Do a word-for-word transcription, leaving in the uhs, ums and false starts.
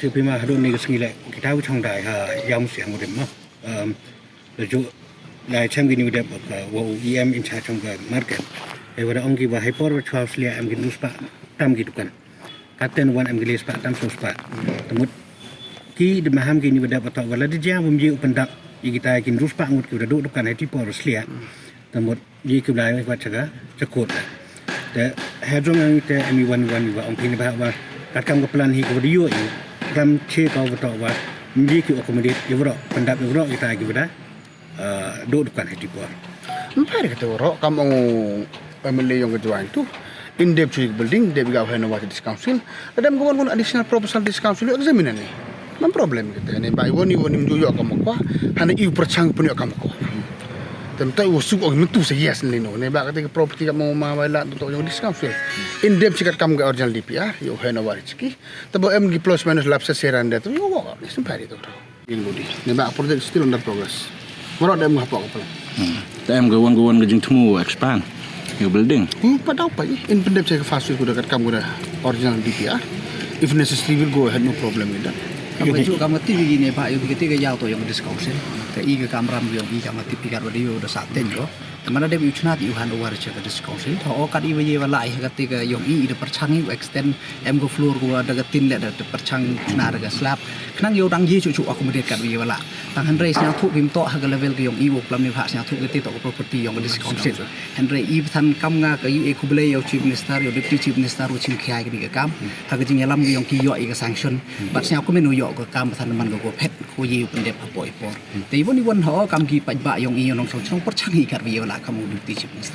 Te phi ma hadooh ni ka sngi le, kita u chong dai ha, yam siang u dem ma. Um, le ju, lai cham ki ni u dep ka, wa u E M in charge chong ka market. E wa da ong ki wa hai por wa chwa slia em ki nus pa, tam ki dukan. Katen wan em ki les pa, tam sus pa. Te mut, ki de maham ki ni wa dep wa tok wa la di jia, wa mji u pendap, i kita ki nus pa ngut ki wa da du dukan hai ti por slia. Te mut, ye ki u lai wa chaka, chakut. Te, ha jong ang te, em i wan wan wa ong phi ni ba wa, kat kam ka plan hi ka wa di yo i, kam che ka wa tok wa, mji ki accommodate, i wa tok, pendap i wa tok, kita ki wa da, uh, du dukan hai ti por. Mpari kata wa tok, kam ong M L A yong ka Jowai tu, in dep chui building, dep ga wa no wa District Council, Adam ko wan wan additional proposal District Council examine ni. Mam problem kita ni, ba i wan i wan im ju yo kam ko, hana i u perchang pun yo kam ko. Tem tai u suk ong mentu se yes ni no. Ni ba kata ka property ka mo ma wa la tu yong District Council. In dep chikat kam ka original D P R, yo hena wa chiki. Te bo em ki plus minus lap se seran de tu, yo wa ni sempari tu. Yin budi. Ni ba project still under progress. Wa tok dem ha pok ka plan. Hmm. Te em ka wan ka wan ka jingthmu expand. Yung building. Hmm, pa daw pa i. In pendep che ka fast ku da kat kam ku da original D P R. If necessary, we'll go ahead, no problem with that. Kam ka ju kam ka ti wi ni ba yung ka ti ka yaw to yong District Council. Te i ka kam ram yong i kam ka ti pi kat wa di yo da sa ten ko. Te mana dem i u chna ti u hand over che ka District Council. Tho o kat i wa ye wa la i ka ti ka yong i i da perchang i u extend em ko floor ko wa da ka tin le da perchang chna da ka slab. Khnang yow dang ye chu chu accommodate kat wi wa la. Tang hynrei sñiawthooh kim toh ha ka level ka yong i wa klam ni bha sñiawthooh ka ti toh ka property yong ka District Council. Hynrei i than kam nga ka i e khublei yow Chief Minister, yow Deputy Chief Minister wa chim khia i ka ni ka kam. Ha ka jingyalam ka yong ki yoh i ka sanction. Bad sñiaw kumno yoh ka kam than man ka ko phet ko ye u pyndep ha poi por. Te i wan i wan ho kam ki paidbah yong i yow nongchong chnong perchang i kat wi wa la kam u Deputy Chief Minister.